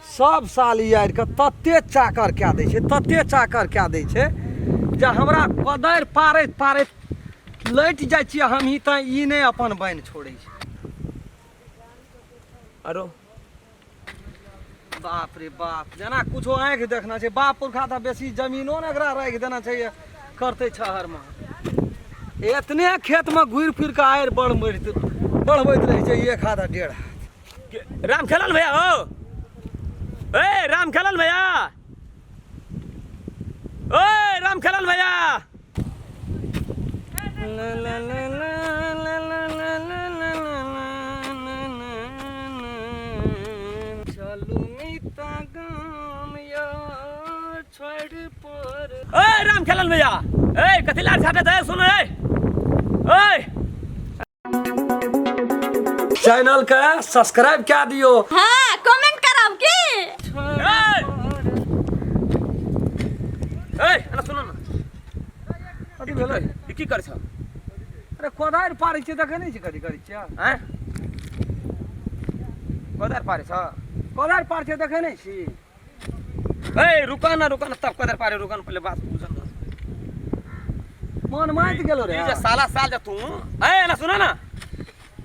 सब साल ई आड़िके तते चाकर कए दै छै, तते चाकर कए दै छै जे हमरा कोदारि पारैत पारैत लटि जाइ छियै हमही, तैँ ई नहि अपन बान्हि छोड़ै छै। आरो बाप रे बाप, जेना कुछो आँखि देखना छै। बाप पुरखा तऽ बेसी जमीनो ने एकरा राखि देना छै, करतै छहरमे। एतने खेतमे घुरि फिर कऽ आड़ि बड़ मरि बढ़बैत रहै छै, एक हाथ आ डेढ़ हाथ। राम खेलन भैया हो, ए राम खेलन भैया, ओए राम खेलन भैया। चलू मीता गाम या छोड़ पर। ओए राम खेलन भैया, ए कथी लार छाटे है, सुनो ए ओए। चैनल के सब्सक्राइब कए दियो। हाँ, कमेंट करब की। ए ए एना सुनो ना। कथी भेलै? ई की कर छ? अरे कोदारि पारै छियै, देखै नहि छी कथी करै छियै? हैं, कोदारि पारै छ? कोदारि पारै छियै, देखै नहि छी? ए रुका ना, रुका ना, तब कोदारि पारे, रुका ना, पहले बात बुझ ना। मन माति गेलो रे। ई जे साला साल जे तू, ए ना सुना ना,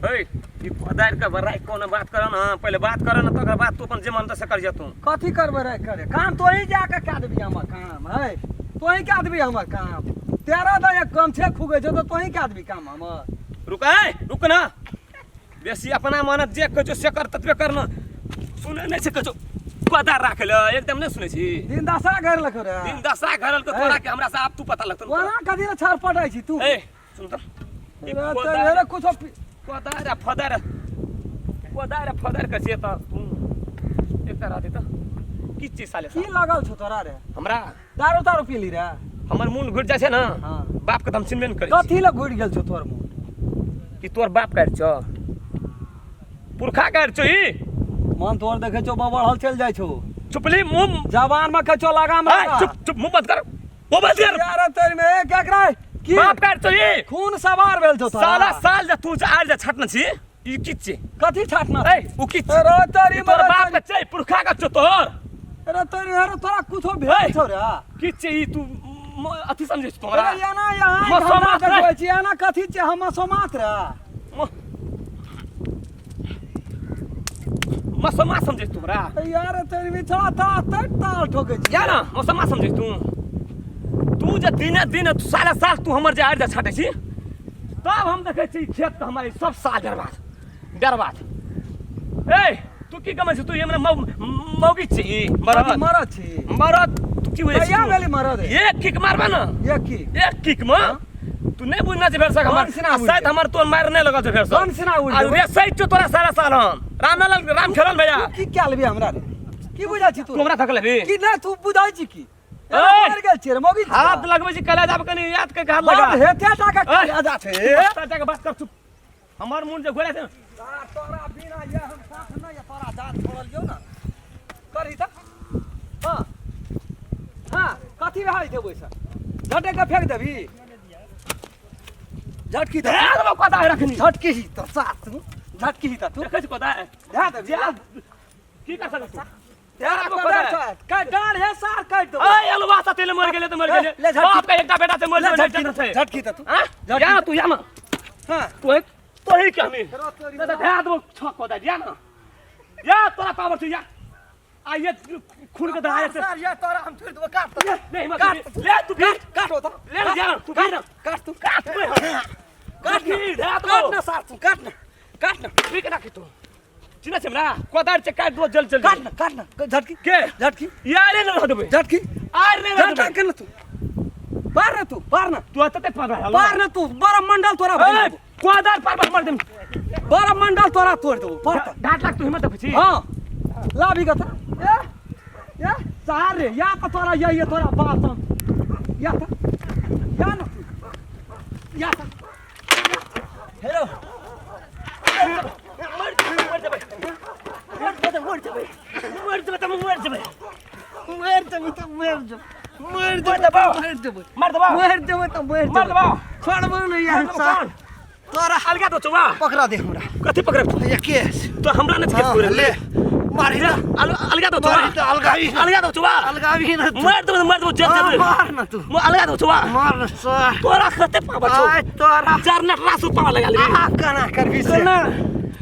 ए ई कोदारि के बराई कोनो बात कर ना, पहले बात कर ना, तकर बाद तू अपन जे मन से कर जा तू। कथी करबै रे? करे काम तोही जाके कए देबही हमर काम? है तोही कए देबही हमर काम? तेरह दा एक गमछे खुगै छौ तऽ तोही कए देबही काम हमर? रुक, ए रुक ना, बेसी अपना मनत जे कहै छौ से कर, ततबे कर ना। सुनै नहि छै, कहै छौ कोदारि राखै लए, एकदम नहि सुनै छी। दिन दशा घेर लखो रे। दिन दशा घेरल के तोरा के हमरा से आब तू पता लगतौ। कोना कथी रे छड़ पटै छी तू? ए सुन तऽ, ई रे कोदारि रे कुछो कोदारि आ फदारि, कोदारि आ फदारि के छियै तऽ तू एकटा रहतै तऽ की चीज साले की लागल छौ तोरा रे? हमरा दारू तारू पीली रे? हमर मुन घुटि जाइ छै ने। हाँ। बाप के तऽ हम चिन्हबे नहि करै छी। कथी लए घुटि गेल छौ तोहर मुन? कि तोर बाप काटि छौ, पुरखा काटि छौ ई? मन तोहर देखै छौ बबढ़ल चलि जाइ छौ। चुपली मुँह जवान में कहै छौ लगाम ए, लगा। चुप चुप, मुँह बंद कर, मुँह बंद कर। यार तेरे में ए केकरा की बाप काटि छौ ई? खून सवार भेल छौ तोरा। साला साल जे तू आर जे छटने छी, ई की छी? कथी छाटना? ए उ की छी? रे तेरी ई तोर बाप के छै, पुरखा के छौ तोहर। रे तेरी, अरे तोरा कुछो भेल ए, छौ रे? की छै ई तू अथी समझै छी तू हमरा? अरे एना यहाँ मसोमात रे। देखबै छी एना कथी छै हम मसोमात रे? मसोमा समझै छी तू हमरा? यार तेरी बिछड़ा ता तै ताल ठोकै छी। या ना मसोमा समझै छी तू? तू जे दिने दिन साला साल तू हमर जे आड़ि जे छाटै छी, तब हम देखै छी खेत के हमर ई सब साल बर्बाद बर्बाद। ए तू की कमै छी तू? हमरा मौगी छी मरद। कथी मरद छी? मरद तू की बुझै छी? कहिया तू? भेली मरद? एक किक मारबा ना। एक की? एक किक में तू नहीं बुझना छै भेरसक हमर। कौन सिना बुझ शायद हमर तोर मार नहीं लगल छै भेरसक। कौन सिना बुझ आ रे सही छौ तोरा सारा साल हम रामलाल राम खेलल भैया। तू की कए लेबी हमरा रे? की बुझै छी तू? तू हमरा थकल लेबी? की नहि तू बुझै छी की? ए! मरि गेल छियै रे मौगी छियै। हाथ लगबै छी कलेजा पर, कनी याद कर के हाथ लगा। बाप हेते टा के ए! कलेजा छै। कलेजा के बात कर, चुप। हमर मुन जे घोड़ा छै ने। तोरा बिना ये हम साथ नहि ये तोरा जान छोड़ल यौ ना। करही तऽ। हाँ। हाँ, कथी भए जेतै ओहिसँ? झटे के फेंक देबही? झटकी दे। धए देबौ कोदा रखनी। झटकी ही तऽ साथ तू। झटकी ही तऽ तू। देखै छी कोदा। धए देबही। जा, की कर सकै तू? तेरा कोदा काट डाल हे सार काट दो। ए अलवा सा तेल मर गेलै तऽ मर गेलै। ले झटकी। बाप के एकटा बेटा छै मर ले गेलै। झटकी छै। झटकी तऽ तू। हाँ? जा तू या ना। हाँ। तू एक तोही के हमी। दादा धए देबौ छह कोदा, जा ना। या तोरा पावर छै या। आ ये खून के दहाय छै। सार ये तोरा हम छोड़ देबो, काट तो। ले हिम्मत काट। ले तू फिर। काट हो तो। ले ना जा तू फिर ना। काट तू। काट तू। काट ना। धए देबौ। काट ना सार तू, काट ना। काट ना। ठीक राखी तू। चिन्है छै हमरा? कोदारि छै काटि देबौ जल्दी जल्दी। काट ना, काट ना। झटकी। के? झटकी। यारे नहि रह देबै। झटकी। आर नहि रह झटका देबै। के ना तू। पार ना तू, पार ना। तू एतऽ पार रहल। पार ना तू, बड़ा मंडल तोरा ए, भाई। कोदारि पार मार देम। बड़ा मंडल तोरा तोड़ देबो, पार तऽ। डांट लाग तू हिम्मत देखै छी। हाँ। लाभी कथा। ए ए सार रे, या तऽ तोरा या ये तोरा बाप हम। या तऽ। या ना तू। या तऽ। हेलो। मर मर जेबै। मर जेबै, मर जेबै। मर जेबै तऽ मर जेबै। मर जेबै तऽ मर जेबै। मर मर देबौ। मर जेबै। मार देबौ। मर जेबै तऽ मर मार जेबै। देबौ। छोड़बो नहि यार मार देबौ सार। कौन? तोरा अलगा दो चौवा। पकड़ा दे हमरा। कथी पकड़ब तू? ये केस। तो हमरा नहि हाँ, केस ले। मारी ना। अलगा दो मारी तो अलगावी ना। अलगा दो चुबा। अलगावी ना तू। मार दो, मार दो, जेल हाँ, चल। मार ना तू। मो अलगा दो चुबा। मार ना सार। तोरा खते पावा छो। आय तोरा। चार नट रासु पावा लगा ले। आप कना करबी से। कना।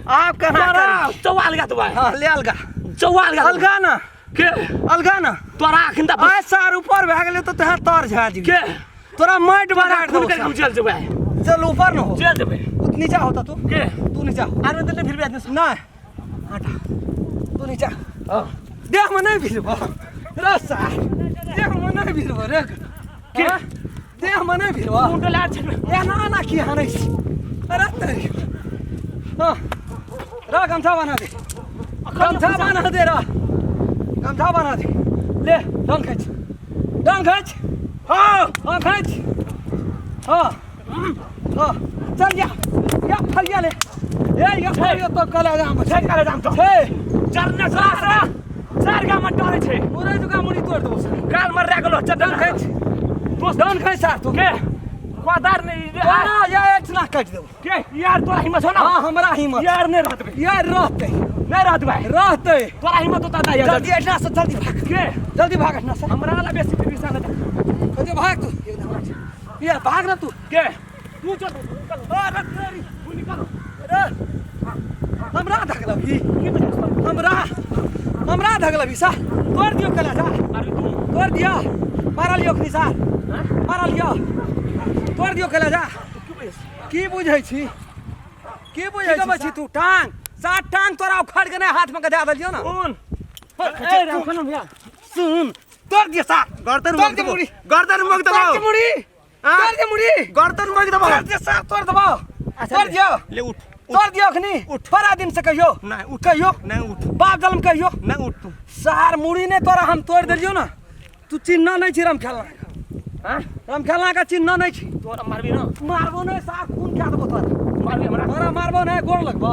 आप कना तोरा करबी। चौवा अलगा दो भाई। हाँ ले अलगा। चौवा अलगा दो। अलगा ना। के? अलगा ना। तोरा अखन त आय सार ऊपर भए गेलै तऽ तोहर तर झा जेबी। के? तोरा माटि तोरा बना खून करके हम जेल जेबै। चल ऊपर न हो। जेल जेबै। नीचा होता तू। के? तू नीचा हो। आरे त फिर भी आदमी नहीं हटा तू नीचा। हां देह में नहीं भिड़बो रे सार, देह में नहीं भिड़बो रे। के? देह में नहीं भिड़बो। मुंडो लार छै। एना एना की हानै छी? अरे तेरी। हाँ रा गमछा बना दे, गमछा बना दे, रा गमछा बना दे। ले डन खैच, डन खैच। हाँ हाँ खैच। हाँ हाँ चल जा, या फरिया ले। ए या फरिया तो कला जाम छै, कला जाम तो छै। चरने सारा चार गाम में डरे छै। मुरै जुगा मुरी तोड़ देबो सर। काल मर रा गेलो चल डन खैच, डन खैच सार तू। के कोदार नहीं तोरा या एक ना काटि देबो। के यार तोरा हिम्मत छौ ना? हाँ हमरा हिम्मत। यार नहीं रहत बे। यार रहतै। नहीं रहत भाई। रहतै। तोरा हिम्मत होता दा यार। जल्दी एठना से जल्दी भाग। के? जल्दी भाग एठना से। हमरा ला बेसी फिर विश्वास नहीं। जल्दी भाग तू। एकदम भाग। यार भाग ना तू। के? तू चल, तू निकल। अरे तेरी। तू निकल। अरे। हमरा धगलबी। की बजे? हमरा। हमरा धगलबी सा। तोड़ दियो कला जा। अरे तू। तोड़ दियो। मारल लियो खनी सा। मारल लियो। तोड़ दियो कला जा। की बुझै छी? की बुझै छी? छी तू टांग सात टांग तोरा उखाड़ के नहीं हाथ में गजा देलियो ना। सुन। ए राम भैया। सुन। तोड़ दियो सात। गर्दन तोड़ मोक दे देबो। मुड़ी। गर्दन मोक देबो। तोड़ दे मुड़ी। तोड़ दे मुड़ी। गर्दन मोक देबो। तोड़ दे सात, तोड़ देबो। तोड़ दियो। ले उठ। तोड़ दियो अखनी। उठ। बड़ा दिन से कहियो। नहीं उठ। कहियो। नहीं उठ। बाप जलम कहियो। नहीं उठ तू। सार मुड़ी ने तोरा हम तोड़ देलियो ना। तू चिन्ह नहीं छी राम खेलना। हां? राम खेलना का चिन्ह नहीं छी। तोरा मारबी ना? मारबो नहीं सार खून खा देबो तोरा। मारबी हमरा? तोरा मारबो नहीं गोड़ लगबो।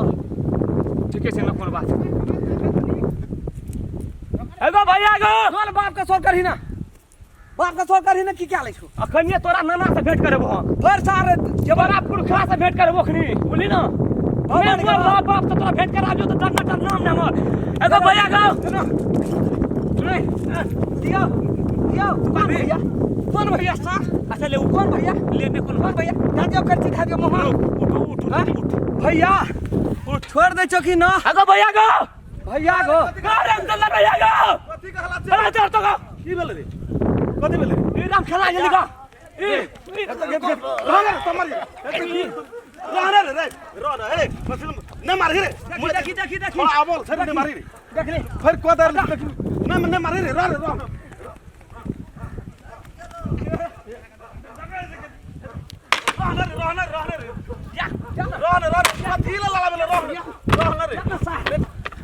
ठीक है ना कोनो बात। एगो भैया एगो। चल बाप का सोर करही ना। बाप का सोर करही ना की क्या लै छु? अखनिए तोरा नाना से भेंट करबो हम। फिर सार तोरा पुरखा से भेंट करबो अखनी, बुझली ना? हाँ, मैं मोर बाप से तोरा भेंट कराबियो तो डर डर नाम ना हमर। एगो भैया गो। नहीं दियो दियो कौन भैया? कौन भैया सार? अच्छा ले उठ। कौन भैया? ले ने कोन कौन भैया? धा दियो करची धा दियो मुँह। उठ उठ उठ उठ। भैया उठ। छोड़ दे छो कि ना? एगो भैया गो। भैया गो। गो रे चल भैया गो। कथी कहला छै? अरे चल तो गो। की भेल रे? कथी भेल रे? ई राम खेला जल्दी गो। ई ई रह रे तमर। रह रे रे रह रे ए कथी न मारी रे। देखी देखी देखी। हां आबोल छै ने मारी रे। देख ले। फिर कोदार देख न न मारी रे रह रे रह। रह रे रह रे रह रे। जा रह रे रह रे कथी ला लड़ाबे रह रे रह रे। सार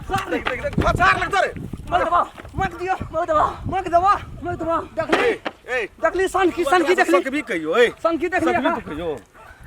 सार देख देख देख फसार लगतो रे। मत दबा मत दियो मत दबा मत दबा मत दबा। देखली ए देखली सनकी सनकी देखली सकबी कहियो ए सनकी देखली सकबी तू कहियो।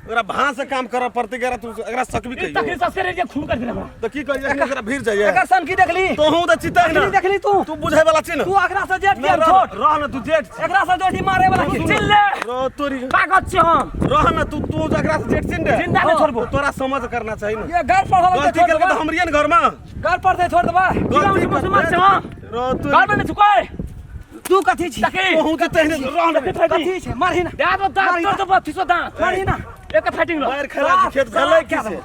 ओकरा भां से काम करऽ पड़तै एकरा तू एकरा सकबी ई कहियो। तखनी ससरे जे खून कर देले हमरा। त की कहियो एखन एकरा भीड़ जाइए। एकर सनकी देखली। तोहू त चितै ना। देखली देखली तू। तू बुझै वाला छी ना। तू एकरा से जेठ ना, के रह छोट। रह ना तू जेठ छी। एकरा से जेठी मारे वाला के। चिल ले। रह तोरी। ताकत छी हम। रह ना तू तू एकरा से जेठ छी ने। जिंदा नहीं छोड़बो। तोरा समझ करना चाहिए ना। ये घर पर होलै गलती छोड़ केलकै त देबा। हमरिए ने घर में। घर पर से छोड़ देबा। गलती मुसलमान छी हम। रह तोरी। घर में नहीं छुकोय। तू कथी छी? देखी। तोहू त तेहने रह ना। कथी छै? मारही ना। दे दो दांत तोड़ दो थिसो दांत। मारही ना। एक फाइटिंग लो। मार खेला के खेत भेलै की से?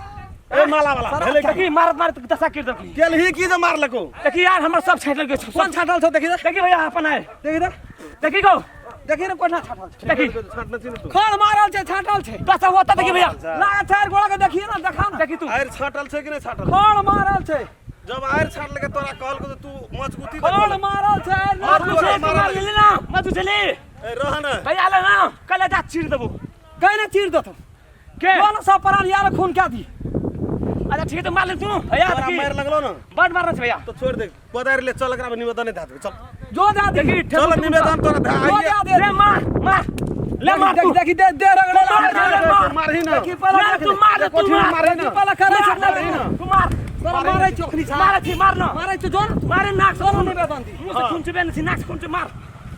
ए माला वाला भेलै की? देखी मारत मारत दशा कर देखी। केलही की जे मारलको? देखी यार हमर सब छाटल गेल। कोन छाटल छौ देखी दे। देखी भैया अपन आए। देखी दे। देखी गो। देखी रे कोना छाटल छै। देखी। छाटने छी ने तू। खड़ मारल छै छाटल छै। दशा होता देखी भैया। लागे छै गोड़ा के देखिए ना देखा ना। देखी तू। आयर छाटल छै कि नै छाटल? खड़ मारल छै। जब आयर छाटलके तोरा कहलको त तू मजबूती खड़ मारल छै। और तू तोरा मार मारल। लेली ना मत उछली। ए रह ना। भैया ले ना कल जा चीर देबो। कहीं ना चीर देतो। के? कौन सा परान यार खून क्या दी? अच्छा ठीक है तो मार ले तू भैया। तोरा मार लगलो ना। बड मारना छै भैया। तो छोड़ दे कोदारि ले चल एकरा निवेदन दे देबै चल। जो दे दे। देखी चल निवेदन तोरा दे जो आइए। दे दे। ले मार मार ले मार तू। देखी दे दे रगड़े मार, मार, मार। मारही ना। देखी पहले मार तू मार तू कोठी में मार। मारही ना। देखी पहले करे छै मार ना। तू मार। तोरा मारै चोखनी छा। मार थी मार ना। मारै तो जो ना। मारे नाक से चलो निवेदन दी। मुंह से खून चुबे नहीं नाक से खून चुबे मार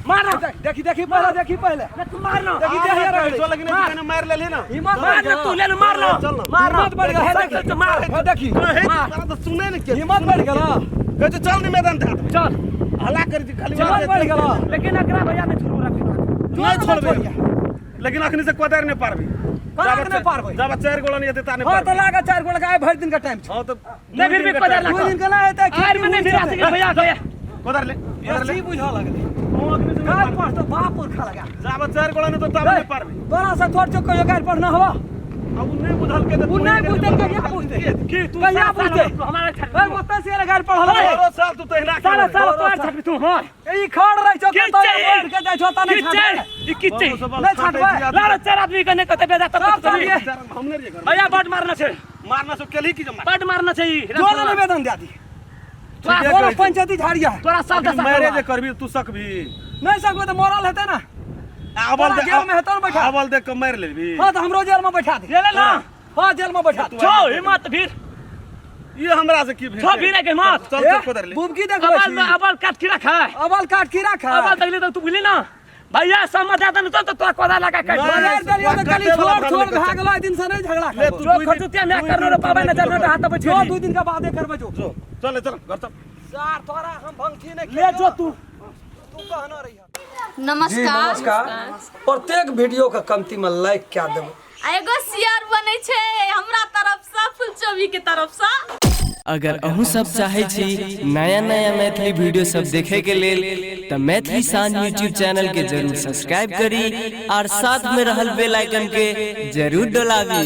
मार ना। देखी देखी पहले देखी पहले। ना तू मार ना। देखी दे यार रगड़े। चल लेकिन कने मार लेली ना। हिम्मत मार ना तू ले ना मार ना। चल ना। मार ना। हिम्मत बढ़ गेल है देखी। मार है देखी। हे तोरा त सुनै ने के। हिम्मत बढ़ गेल। कहै छै चल निवेदन दे देबै। चल। हल्ला करै छी खाली। चल, बढ़ि गेलौ। लेकिन एकरा भैया नहि छोड़ू रख। नहीं छोड़बै, लेकिन अखनी से कोदारि नहि पारबै। कोना के नहि पारबै? जब चारि गोला नहि हेतै ता नहि हाँ, तऽ पारबै। लागा चारि गोला के आइ भरि दिन के टाइम छै। हाँ, तऽ नहि, फिर भी कोदारि दू लागा। दिन के नहि हेतै। आर में नहीं भिड़ा सके भैया भैया। कोदारि ले, कोदारि ले। बेसी बुझऽ लगलै। तू अखनी से नहि गारि पारबै। पढ़ तऽ बाप पुरखा लगा। जाबे चारि गोला नहि तो ताबे नहि पारबै। तोरा से थोड़ चौक कहियो गारि पढ़ना हवा। आ उ नहि बुझलकै तऽ उ नहि बुझतै, कहिया बुझतै? की तू कहिया साला बुझतै? साला हमारा छाट ए मत से गारि पढ़ल है। बारह साल तू तहिना साला केलही। साला तोरा छाटबी तू। हां, ई खड़ रहे छौ की कतौ छै? बैठ के जाइ छौ त नहि की छाटबै। छै ई? की छै? नहि छाटबै। लारा चार आदमी के नहि कते बेजा तब सब तब साल हम नहि रहियै घरमे। भैया बड मारना छै। मारना सब केलही की जमा बड मारना छै ई। जो ने निवेदन दे दी। तोरा ठीके तोरा कहै छी। पंचायती झाड़िया। तोरा सब दशा मैरे करबा। जे करबी तू सकबी? नहीं सकबे तऽ मरल हेतै ने। अबल तोरा दे जेल में हेतौ ने बैठा। अबल देख के मारि लेबी। हाँ, तऽ हमरो जेल में बैठा दे। ले ले ना। हाँ, जेल में बैठा दे। छो हिम्मत फिर। ई हमरा से की भेल? छो फिर के हिम्मत। चल चल, कोदारि ले। बुबकी देखबै अबल छी। अबल काट की रखा है। अबल काट की राखा। अबल तकली तो तू बुझली ना भैया, समझ आता नहीं तो तोरा कोदा लगा काट। नहीं, बजार देलियै तऽ काटे कहली वाला छोड़ छोड़ भाग भए गेलो, एहि दिन से नहीं झगड़ा ले करबो। तू जो दुई दिन- खर्चुतिया मैं दुई करनो दिन रे पाबै न जानो हाथ पे जो छेली। 2 दिन के बादे करबै जो। जो, चल चल, घर चल। सार तोरा हम भंगठी नहीं। ले जो तू। तू कहना रही। नमस्कार। नमस्कार। प्रत्येक वीडियो के कमती में लाइक कए देबै आ एगो शेयर बनै छै हमरा तरफ से, फुलचोबी के तरफ से। अगर अहूँ सब चाहै छी नया नया मैथिली वीडियो सब देखे के लेल तऽ मैथिली शान यूट्यूब चैनल के जरूर सब्सक्राइब करी और साथ में रहल बेल आइकन के जरूर डोलाबी।